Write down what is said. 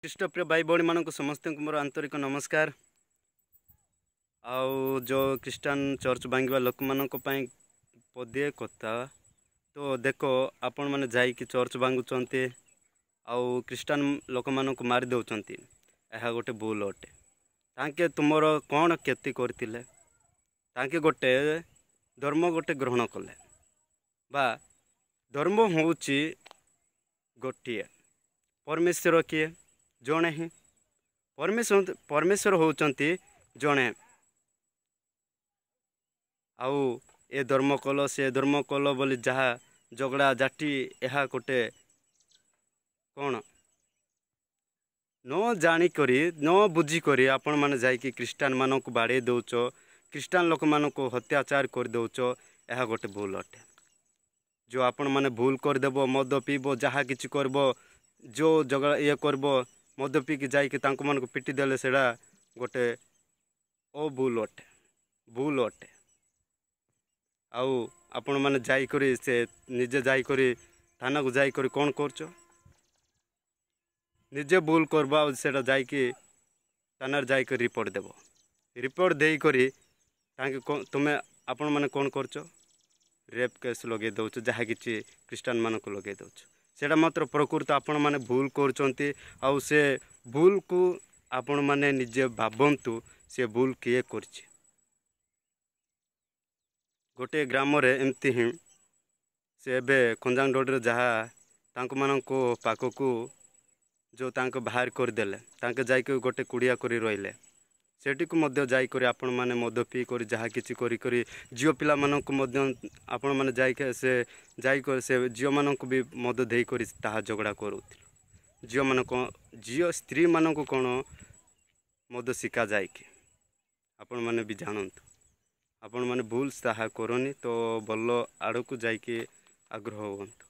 ଖ୍ରୀଷ୍ଟପ୍ରିୟ ଭାଇ ଭଉଣୀମାନଙ୍କୁ ସମସ୍ତଙ୍କୁ ମୋର ଆନ୍ତରିକ ନମସ୍କାର। ଆଉ ଯେଉଁ ଖ୍ରୀଷ୍ଟାନ ଚର୍ଚ୍ଚ ଭାଙ୍ଗିବା ଲୋକମାନଙ୍କ ପାଇଁ ପଦିଏ କଥା ତ ଦେଖ, ଆପଣମାନେ ଯାଇକି ଚର୍ଚ୍ଚ ଭାଙ୍ଗୁଛନ୍ତି ଆଉ ଖ୍ରୀଷ୍ଟାନ ଲୋକମାନଙ୍କୁ ମାରି ଦେଉଛନ୍ତି, ଏହା ଗୋଟେ ଭୁଲ ଅଟେ। ତାଙ୍କେ ତୁମର କ'ଣ କ୍ଷତି କରିଥିଲେ? ତାଙ୍କେ ଗୋଟେ ଧର୍ମ ଗୋଟେ ଗ୍ରହଣ କଲେ, ବା ଧର୍ମ ହେଉଛି ଗୋଟିଏ। ପରମେଶ୍ୱର କିଏ? ଜଣେ ହିଁ ପରମେଶ୍ୱର। ପରମେଶ୍ୱର ହେଉଛନ୍ତି ଜଣେ। ଆଉ ଏ ଧର୍ମ କଲ, ସେ ଧର୍ମ କଲ ବୋଲି ଯାହା ଝଗଡ଼ା ଜାଟି, ଏହା ଗୋଟେ କ'ଣ ନ ଜାଣିକରି ନ ବୁଝିକରି ଆପଣମାନେ ଯାଇକି ଖ୍ରୀଷ୍ଟାନମାନଙ୍କୁ ବାଡ଼େଇ ଦେଉଛ, ଖ୍ରୀଷ୍ଟାନ ଲୋକମାନଙ୍କୁ ଅତ୍ୟାଚାର କରିଦେଉଛ, ଏହା ଗୋଟେ ଭୁଲ ଅଟେ। ଯେଉଁ ଆପଣମାନେ ଭୁଲ କରିଦେବ, ମଦ ପିଇବ, ଯାହା କିଛି କରିବ, ଯେଉଁ ଝଗଡ଼ା ଇଏ କରିବ, ମଦ ପିଇକି ଯାଇକି ତାଙ୍କମାନଙ୍କୁ ପିଟି ଦେଲେ ସେଇଟା ଗୋଟେ ଭୁଲ ଅଟେ, ଭୁଲ ଅଟେ। ଆଉ ଆପଣମାନେ ଯାଇକରି ସେ ନିଜେ ଯାଇକରି ଥାନାକୁ ଯାଇକରି କ'ଣ କରୁଛ? ନିଜେ ଭୁଲ କରିବ ଆଉ ସେଇଟା ଯାଇକି ଥାନାରେ ଯାଇକରି ରିପୋର୍ଟ ଦେବ। ରିପୋର୍ଟ ଦେଇକରି ତାଙ୍କେ ତୁମେ ଆପଣମାନେ କ'ଣ କରୁଛ? ରେପ୍ କେସ୍ ଲଗେଇ ଦେଉଛ, ଯାହା କିଛି ଖ୍ରୀଷ୍ଟାନମାନଙ୍କୁ ଲଗେଇ ଦେଉଛ। ସେଇଟା ମାତ୍ର ପ୍ରକୃତ ଆପଣମାନେ ଭୁଲ କରୁଛନ୍ତି। ଆଉ ସେ ଭୁଲକୁ ଆପଣମାନେ ନିଜେ ଭାବନ୍ତୁ, ସେ ଭୁଲ କିଏ କରିଛି? ଗୋଟିଏ ଗ୍ରାମରେ ଏମିତି ହିଁ ସେ ଏବେ ଖଞ୍ଜାଙ୍ଗ ରୋଡ଼ରେ ଯାହା ତାଙ୍କମାନଙ୍କ ପାଖକୁ ଯେଉଁ ତାଙ୍କ ବାହାର କରିଦେଲେ, ତାଙ୍କେ ଯାଇକି ଗୋଟେ କୁଡ଼ିଆ କରି ରହିଲେ। ସେଠିକୁ ମଧ୍ୟ ଯାଇକରି ଆପଣମାନେ ମଦ ପିଇ କରି ଯାହା କିଛି କରି କରି ଝିଅ ପିଲାମାନଙ୍କୁ ମଧ୍ୟ ଆପଣମାନେ ଯାଇକି ସେ ଯାଇକରି ସେ ଝିଅମାନଙ୍କୁ ବି ମଦ ଦେଇକରି ତାହା ଝଗଡ଼ା କରୁଥିଲେ। ଝିଅମାନଙ୍କ, ଝିଅ ସ୍ତ୍ରୀମାନଙ୍କୁ କ'ଣ ମଦ ଶିଖାଯାଏ କି? ଆପଣମାନେ ବି ଜାଣନ୍ତୁ। ଆପଣମାନେ ଭୁଲ ତାହା କରନି ତ, ଭଲ ଆଡ଼କୁ ଯାଇକି ଆଗ୍ରହ ହୁଅନ୍ତୁ।